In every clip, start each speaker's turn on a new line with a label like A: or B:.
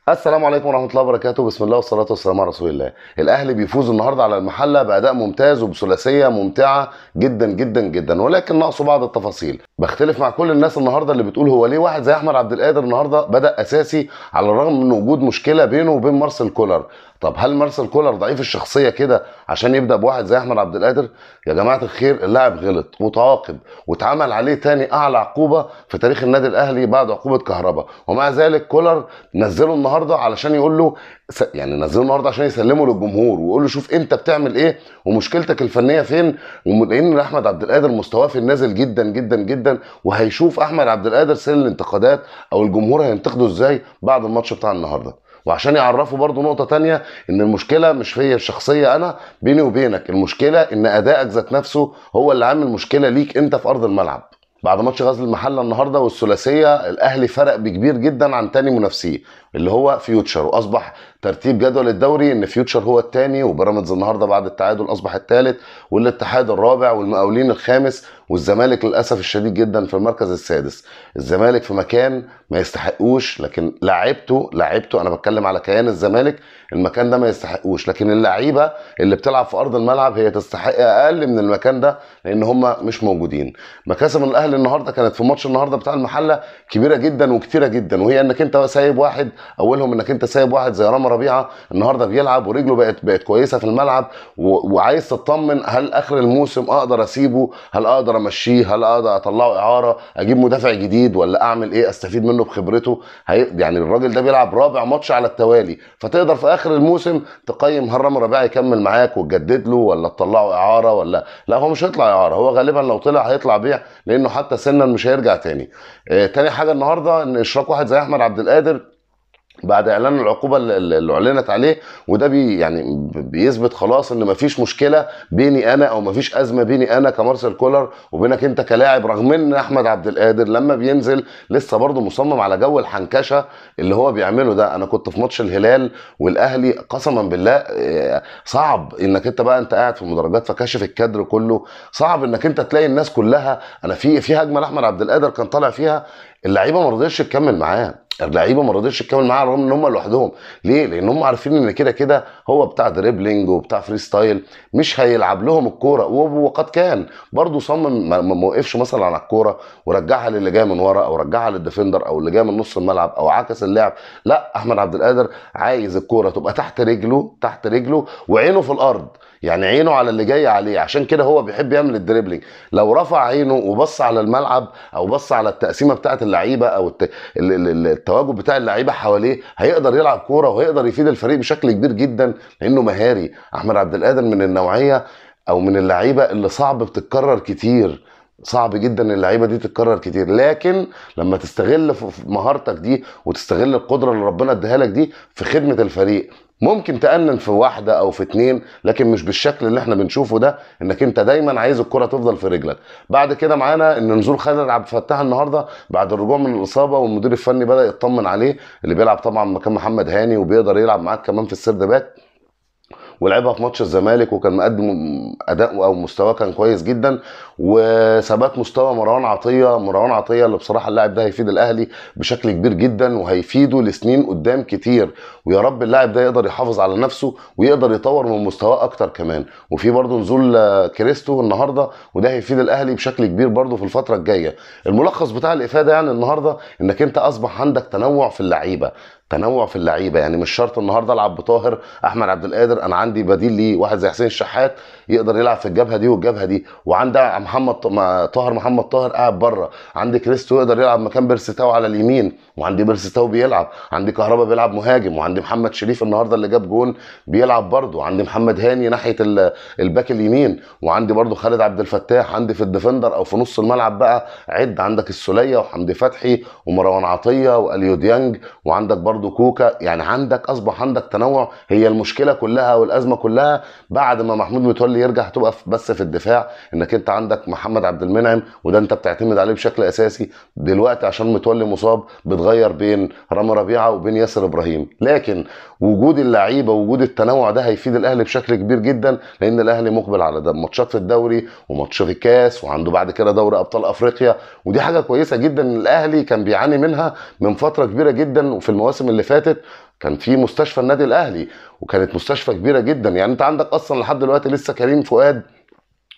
A: السلام عليكم ورحمة الله وبركاته. بسم الله والصلاة والسلام على رسول الله. الاهلي بيفوز النهارده على المحلة باداء ممتاز وبثلاثيه ممتعة جدا جدا جدا، ولكن ناقصه بعض التفاصيل. بختلف مع كل الناس النهارده اللي بتقول هو ليه واحد زي احمد عبد القادر النهارده بدا اساسي على الرغم من وجود مشكلة بينه وبين مارسيل كولر. طب هل مارسيل كولر ضعيف الشخصية كده عشان يبدا بواحد زي احمد عبد القادر؟ يا جماعة الخير، اللاعب غلط وتعاقب واتعمل عليه تاني اعلى عقوبه في تاريخ النادي الاهلي بعد عقوبه كهربا، ومع ذلك كولر نزله النهارده علشان يقول له، يعني نزله النهارده عشان يسلمه للجمهور ويقول له شوف انت بتعمل ايه ومشكلتك الفنية فين. ولان احمد عبد القادر مستواه في النازل جدا جدا جدا، وهيشوف احمد عبد القادر سن الانتقادات او الجمهور هينتقده ازاي بعد الماتش بتاع النهارده. وعشان يعرفوا برضو نقطة تانية، ان المشكلة مش فيا الشخصية انا بيني وبينك، المشكلة ان ادائك ذات نفسه هو اللي عامل مشكلة ليك انت في ارض الملعب. بعد ماتش غزل المحلة النهارده والثلاثيه، الاهلي فرق بكبير جدا عن تاني منافسيه اللي هو فيوتشر، واصبح ترتيب جدول الدوري ان فيوتشر هو الثاني، وبيراميدز النهارده بعد التعادل اصبح الثالث، والاتحاد الرابع، والمقاولين الخامس، والزمالك للاسف الشديد جدا في المركز السادس. الزمالك في مكان ما يستحقوش، لكن لعيبته انا بتكلم على كيان الزمالك، المكان ده ما يستحقوش، لكن اللعيبة اللي بتلعب في ارض الملعب هي تستحق اقل من المكان ده لان هم مش موجودين. مكاسب الاهلي النهارده كانت في ماتش النهارده بتاع المحلة كبيرة جدا وكتيره جدا، وهي انك انت سايب واحد، اولهم انك انت سايب واحد زي رامي ربيعة النهارده بيلعب ورجله بقت كويسة في الملعب، وعايز تطمن هل اخر الموسم اقدر اسيبه، هل اقدر امشيه، هل اقدر اطلعه اعاره، اجيب مدافع جديد، ولا اعمل ايه استفيد منه بخبرته. يعني الراجل ده بيلعب رابع ماتش على التوالي، فتقدر في اخر الموسم تقيم هل رامي ربيعة يكمل معاك وتجدد له ولا تطلعه اعاره ولا لا. هو مش هيطلع اعاره، هو غالبا لو طلع هيطلع بيع، لانه حتى سنا مش هيرجع تاني. تاني حاجة النهارده ان اشراك واحد زي احمد عبد القادر بعد اعلان العقوبة اللي اعلنت عليه، وده يعني بيثبت خلاص ان مفيش مشكلة بيني انا او مفيش ازمة بيني انا كمارسيل كولر وبينك انت كلاعب، رغم ان احمد عبد القادر لما بينزل لسه برضه مصمم على جو الحنكشه اللي هو بيعمله ده. انا كنت في ماتش الهلال والاهلي، قسما بالله صعب انك انت بقى انت قاعد في المدرجات فكاشف الكادر كله، صعب انك انت تلاقي الناس كلها. انا في هجمة لاحمد عبد القادر كان طالع فيها اللعيبة ما رضيتش تكمل معاه، اللعيبة ما رضيتش تكمل معاه رغم ان هم لوحدهم. ليه؟ لان هم عارفين ان كده كده هو بتاع dribbling وبتاع freestyle، مش هيلعب لهم الكورة. وقد كان برضه صمم، ما وقفش مثلا على الكورة ورجعها للي جاي من ورا او رجعها لل defender او اللي جاي من نص الملعب او عكس اللعب. لا، احمد عبد القادر عايز الكورة تبقى تحت رجله، تحت رجله وعينه في الارض، يعني عينه على اللي جاي عليه. عشان كده هو بيحب يعمل ال dribbling. لو رفع عينه وبص على الملعب او بص على التقسيمه بتاعه اللعيبة او التواجد بتاع اللعيبة حواليه، هيقدر يلعب كورة وهيقدر يفيد الفريق بشكل كبير جدا لانه مهاري. احمد عبد القادر من النوعية او من اللعيبة اللي صعب بتتكرر كتير، صعب جدا اللعيبة دي تتكرر كتير، لكن لما تستغل مهارتك دي وتستغل القدرة اللي ربنا اداها لك دي في خدمة الفريق، ممكن تأنن في واحدة أو في اتنين، لكن مش بالشكل اللي احنا بنشوفه ده، انك انت دايما عايز الكرة تفضل في رجلك. بعد كده معانا ان نزول خالد عبد الفتاح النهارده بعد الرجوع من الإصابة، والمدير الفني بدأ يطمن عليه، اللي بيلعب طبعا مكان محمد هاني وبيقدر يلعب معاك كمان في ال third back، ولعبها في ماتش الزمالك وكان مقدم اداء او مستواه كان كويس جدا. وثبات مستوى مروان عطيه، مروان عطيه اللي بصراحة اللاعب ده هيفيد الاهلي بشكل كبير جدا وهيفيده لسنين قدام كتير، ويا رب اللاعب ده يقدر يحافظ على نفسه ويقدر يطور من مستواه اكتر كمان. وفي برده نزول كريستو النهارده، وده هيفيد الاهلي بشكل كبير برده في الفترة الجاية. الملخص بتاع الافادة يعني النهارده انك انت اصبح عندك تنوع في اللعيبة، تنوع في اللعيبة، يعني مش شرط النهارده العب بطاهر احمد عبد القادر، انا عندي بديل ليه واحد زي حسين الشحات يقدر يلعب في الجبهة دي والجبهه دي، وعندي محمد طاهر، محمد طاهر قاعد بره، عندي كريستو يقدر يلعب مكان بيرسي تاو على اليمين، وعندي بيرسي تاو بيلعب، عندي كهربا بيلعب مهاجم، وعندي محمد شريف النهارده اللي جاب جون بيلعب برده، عندي محمد هاني ناحية ال back اليمين، وعندي برده خالد عبد الفتاح، عندي في ال defender او في نص الملعب بقى عد عندك السوليه وحمدي فتحي ومروان عطية واليو ديانج، وعندك برضو كوكا. يعني عندك اصبح عندك تنوع. هي المشكلة كلها والازمة كلها بعد ما محمود متولي يرجع هتبقى بس في الدفاع، انك انت عندك محمد عبد المنعم وده انت بتعتمد عليه بشكل اساسي دلوقتي عشان متولي مصاب، بتغير بين رامي ربيعة وبين ياسر ابراهيم. لكن وجود اللعيبة ووجود التنوع ده هيفيد الاهلي بشكل كبير جدا، لان الاهلي مقبل على ده ماتشات في الدوري وماتش في الكاس، وعنده بعد كده دوري ابطال افريقيا، ودي حاجة كويسة جدا الاهلي كان بيعاني منها من فترة كبيرة جدا وفي المواسم اللي فاتت. كان في مستشفى النادي الاهلي، وكانت مستشفى كبيرة جدا. يعني انت عندك اصلا لحد دلوقتي لسه كريم فؤاد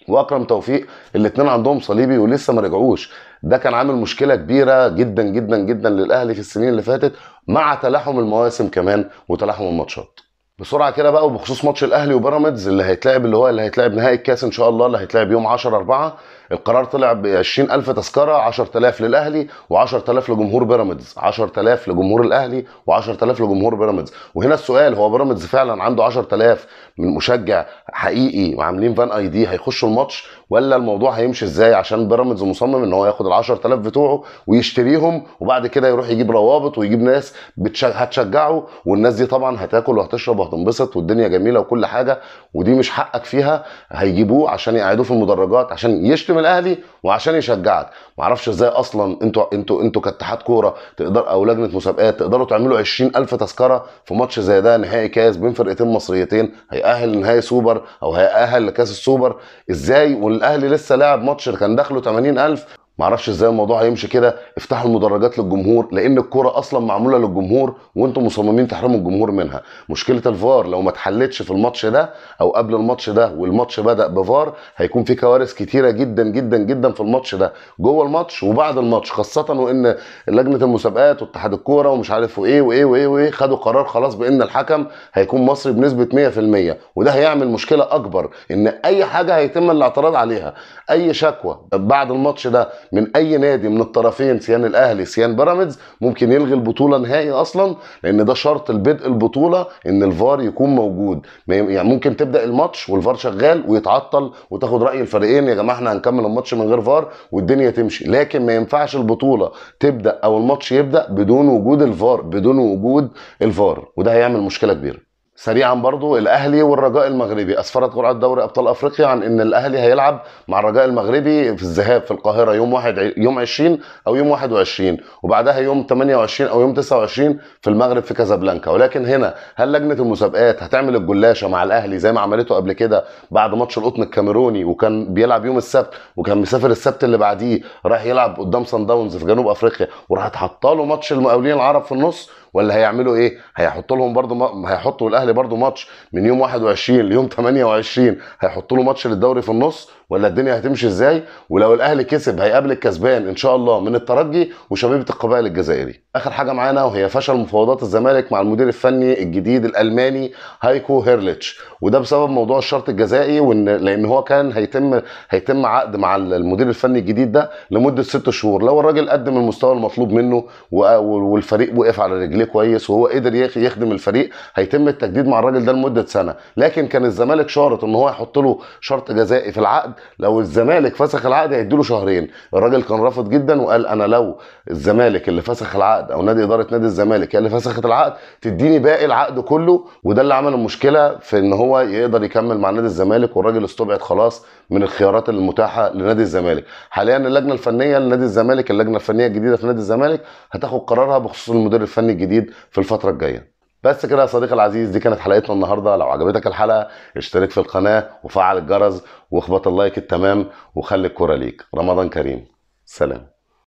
A: واكرم توفيق الاثنين عندهم صليبي ولسه ما رجعوش. ده كان عامل مشكلة كبيرة جدا جدا جدا للاهلي في السنين اللي فاتت، مع تلاحم المواسم كمان وتلاحم الماتشات. بسرعة كده بقى، وبخصوص ماتش الاهلي وبيراميدز اللي هيتلعب، اللي هيتلعب نهائي الكاس ان شاء الله، اللي هيتلعب يوم 10/4، القرار طلع ب 20000 تذكره، 10000 للاهلي و10000 لجمهور بيراميدز، 10000 لجمهور الاهلي و10000 لجمهور بيراميدز. وهنا السؤال، هو بيراميدز فعلا عنده 10000 من مشجع حقيقي وعاملين fan ID هيخشوا الماتش، ولا الموضوع هيمشي ازاي؟ عشان بيراميدز مصمم ان هو ياخد ال 10000 بتوعه ويشتريهم، وبعد كده يروح يجيب روابط ويجيب ناس هتشجعه، والناس دي طبعا هتاكل وهتشرب وهتنبسط والدنيا جميلة وكل حاجة، ودي مش حقك فيها. هيجيبوه عشان يقعدوه في المدرجات عشان يشتم الاهلي وعشان يشجعك. معرفش ازاي اصلا انتوا كاتحاد كورة تقدر، او لجنة مسابقات تقدروا تعملوا 20000 تذكره في ماتش زي ده، نهائي كاس بين فرقتين مصريتين هيأهل لنهائي سوبر او هيأهل لكاس السوبر، ازاي والاهلي لسه لاعب ماتش كان دخله 80000؟ معرفش ازاي الموضوع هيمشي كده. افتحوا المدرجات للجمهور، لان الكورة اصلا معمولة للجمهور وانتم مصممين تحرموا الجمهور منها. مشكلة الفار لو ما اتحلتش في الماتش ده او قبل الماتش ده والماتش بدا بفار، هيكون في كوارث كتيرة جدا جدا جدا في الماتش ده، جوه الماتش وبعد الماتش، خاصة وان لجنة المسابقات واتحاد الكورة ومش عارف وايه وايه وايه وايه خدوا قرار خلاص بان الحكم هيكون مصري بنسبة 100%، وده هيعمل مشكلة اكبر، ان اي حاجة هيتم الاعتراض عليها، اي شكوى بعد الماتش ده من اي نادي من الطرفين، سيان الاهلي سيان بيراميدز، ممكن يلغي البطولة نهائي اصلا، لان ده شرط البدء البطولة ان الفار يكون موجود. يعني ممكن تبدا الماتش والفار شغال ويتعطل وتاخد راي الفريقين، يا جماعة احنا هنكمل الماتش من غير فار والدنيا تمشي، لكن ما ينفعش البطولة تبدا او الماتش يبدا بدون وجود الفار، بدون وجود الفار، وده هيعمل مشكلة كبيرة. سريعا برضو، الاهلي والرجاء المغربي، اسفرت قرعه دوري ابطال افريقيا عن ان الاهلي هيلعب مع الرجاء المغربي في الذهاب في القاهرة يوم 20 او يوم 21، وبعدها يوم 28 او يوم 29 في المغرب في كازابلانكا. ولكن هنا هل لجنة المسابقات هتعمل الجلاشه مع الاهلي زي ما عملته قبل كده بعد ماتش القطن الكاميروني، وكان بيلعب يوم السبت وكان مسافر السبت اللي بعديه راح يلعب قدام صن داونز في جنوب افريقيا، وراح حاطه له ماتش المقاولين العرب في النص؟ ولا هيعملوا ايه؟ هيحطوا لهم برضو هيحطوا الاهلي برضو ماتش من يوم 21 ليوم 28، هيحطوا له ماتش للدوري في النص، ولا الدنيا هتمشي ازاي؟ ولو الاهلي كسب هيقابل الكسبان ان شاء الله من الترجي وشبيبه القبائل الجزائري. اخر حاجة معانا وهي فشل مفاوضات الزمالك مع المدير الفني الجديد الالماني هايكو هيرليتش، وده بسبب موضوع الشرط الجزائي، وان لان هو كان هيتم عقد مع المدير الفني الجديد ده لمدة 6 شهور، لو الراجل قدم المستوى المطلوب منه والفريق وقف على رجليه كويس وهو قدر يخدم الفريق، هيتم التجديد مع الراجل ده لمدة سنة. لكن كان الزمالك شارط ان هو يحط له شرط جزائي في العقد، لو الزمالك فسخ العقد هيديله شهرين. الراجل كان رافض جدا وقال انا لو الزمالك اللي فسخ العقد او نادي ادارة نادي الزمالك هي اللي فسخت العقد تديني باقي العقد كله، وده اللي عمل المشكلة في ان هو يقدر يكمل مع نادي الزمالك، والراجل استبعد خلاص من الخيارات المتاحة لنادي الزمالك. حاليا اللجنة الفنية لنادي الزمالك، اللجنة الفنية الجديدة في نادي الزمالك، هتاخد قرارها بخصوص المدير الفني الجديد في الفترة الجاية. بس كده يا صديقي العزيز، دي كانت حلقتنا النهارده. لو عجبتك الحلقة اشترك في القناة وفعل الجرس واخبط اللايك التمام وخلي الكورة ليك. رمضان كريم، سلام.